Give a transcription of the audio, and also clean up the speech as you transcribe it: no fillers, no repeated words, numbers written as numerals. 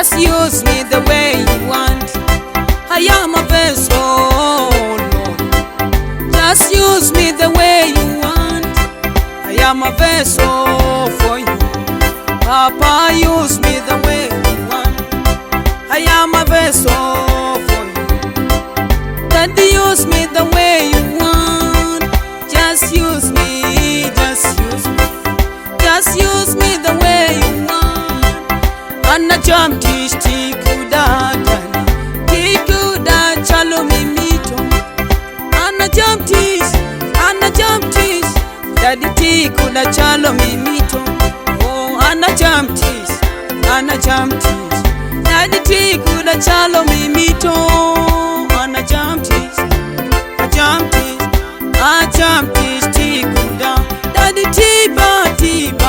Just use me the way you want. I am a vessel, Lord. Just use me the way you want. I am a vessel for you. Papa, use me the way you want. I am a vessel for you. Daddy, use me the way you want. Just use me, just use me. Just use me the way you want. An acham tic ti koda dani. Ti koda calo ma imito. An acham tic, an acham tic. Daddy ti koda calo ma imito. Oh, an acham tic, an acham tic. Daddy ti koda calo ma imito. An acham tic, acham tic, acham tic ti koda. Daddy ti ba ti.